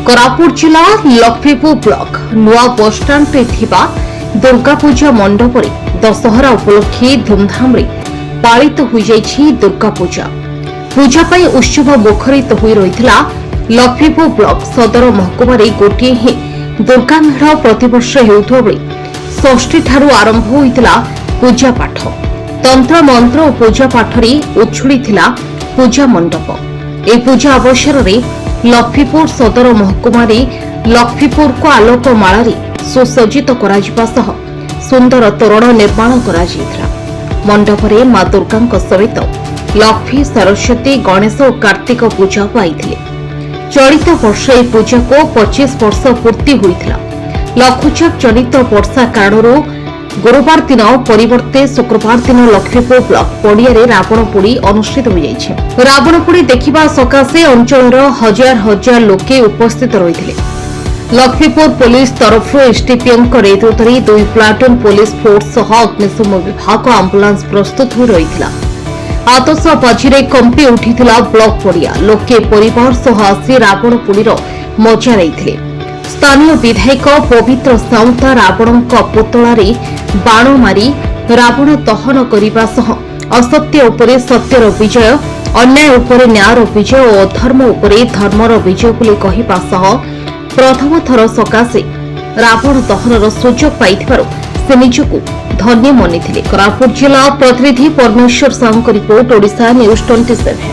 କୋରାପୁଟ ଜିଲ୍ଲା ଲକ୍ଷ୍ମୀପୁର ବ୍ଲକ ନୂଆ ବସଷ୍ଟାଣ୍ଡରେ ଥିବା ଦୁର୍ଗାପୂଜା ମଣ୍ଡପରେ ଦଶହରା ଉପଲକ୍ଷେ ଧୁମଧାମରେ ପାଳିତ ହୋଇଯାଇଛି ଦୁର୍ଗାପୂଜା। ପୂଜା ପାଇଁ ଉତ୍ସବ ମୁଖରିତ ହୋଇ ରହିଥିଲା। ଲକ୍ଷ୍ମୀପୁର ବ୍ଲକ ସଦର ମହକୁମାରେ ଗୋଟିଏ ହିଁ ଦୁର୍ଗା ମେଢ଼ ପ୍ରତିବର୍ଷ ହେଉଥିବା ବେଳେ ଷଷ୍ଠୀଠାରୁ ଆରମ୍ଭ ହୋଇଥିଲା ପୂଜାପାଠ। ତନ୍ତ୍ର ମନ୍ତ୍ର ଓ ପୂଜାପାଠରେ ଉଛୁଳିଥିଲା ପୂଜା ମଣ୍ଡପ। ଏହି ପୂଜା ଅବସରରେ ଲକ୍ଷ୍ମୀପୁର ସଦର ମହକୁମାରେ ଲକ୍ଷ୍ମୀପୁରକୁ ଆଲୋକମାଳାରେ ସୁସଜ୍ଜିତ କରାଯିବା ସହ ସୁନ୍ଦର ତୋରଣ ନିର୍ମାଣ କରାଯାଇଥିଲା। ମଣ୍ଡପରେ ମା ଦୁର୍ଗାଙ୍କ ସମେତ ଲକ୍ଷ୍ମୀ, ସରସ୍ୱତୀ, ଗଣେଶ ଓ କାର୍ତ୍ତିକ ପୂଜା ପାଇଥିଲେ। ଚଳିତ ବର୍ଷ ଏହି ପୂଜାକୁ 25 ବର୍ଷ ପୂର୍ତ୍ତି ହୋଇଥିଲା। ଲଘୁଚାପ ଜନିତ ବର୍ଷା କାରଣରୁ ଗୁରୁବାର ଦିନ ପରିବର୍ତ୍ତେ ଶୁକ୍ରବାର ଦିନ ଲକ୍ଷ୍ମୀପୁର ବ୍ଲକ ପଡ଼ିଆରେ ରାବଣ ପୋଡ଼ି ଅନୁଷ୍ଠିତ ହୋଇଯାଇଛି। ରାବଣ ପୋଡ଼ି ଦେଖିବା ସକାଶେ ଅଞ୍ଚଳର ହଜାର ହଜାର ଲୋକେ ଉପସ୍ଥିତ ରହିଥିଲେ। ଲକ୍ଷ୍ମୀପୁର ପୋଲିସ ତରଫରୁ ଏସଡିପିଓଙ୍କ ନେତୃତ୍ୱରେ ଦୁଇ ପ୍ଲାଟୁନ ପୋଲିସ ଫୋର୍ସ ସହ ଅଗ୍ନିଶମ ବିଭାଗ, ଆମ୍ବୁଲାନ୍ସ ପ୍ରସ୍ତୁତ ହୋଇ ରହିଥିଲା। ଆତସବାଜିରେ କମ୍ପି ଉଠିଥିଲା ବ୍ଲକ ପଡ଼ିଆ। ଲୋକେ ପରିବାର ସହ ଆସି ରାବଣ ପୋଡ଼ିର ମଜା ନେଇଥିଲେ। ସ୍ଥାନୀୟ ବିଧାୟକ ପବିତ୍ର ସାଉତା ରାବଣଙ୍କ ପୁତଳାରେ ବାଣ ମାରି ରାବଣ ଦହନ କରିବା ସହ ଅସତ୍ୟ ଉପରେ ସତ୍ୟର ବିଜୟ, ଅନ୍ୟାୟ ଉପରେ ନ୍ୟାୟର ବିଜୟ ଓ ଅଧର୍ମ ଉପରେ ଧର୍ମର ବିଜୟ ବୋଲି କହିବା ସହ ପ୍ରଥମ ଥର ସକାଶେ ରାବଣ ଦହନର ସୁଯୋଗ ପାଇଥିବାରୁ ସେ ନିଜକୁ ଧନ୍ୟ ମନିଥିଲେ। କୋରାପୁଟ ଜିଲ୍ଲା ପ୍ରତିନିଧି ପରମେଶ୍ୱର ସାହୁଙ୍କ ରିପୋର୍ଟ, ଓଡ଼ିଶା ନ୍ୟୁଜ୍ 27।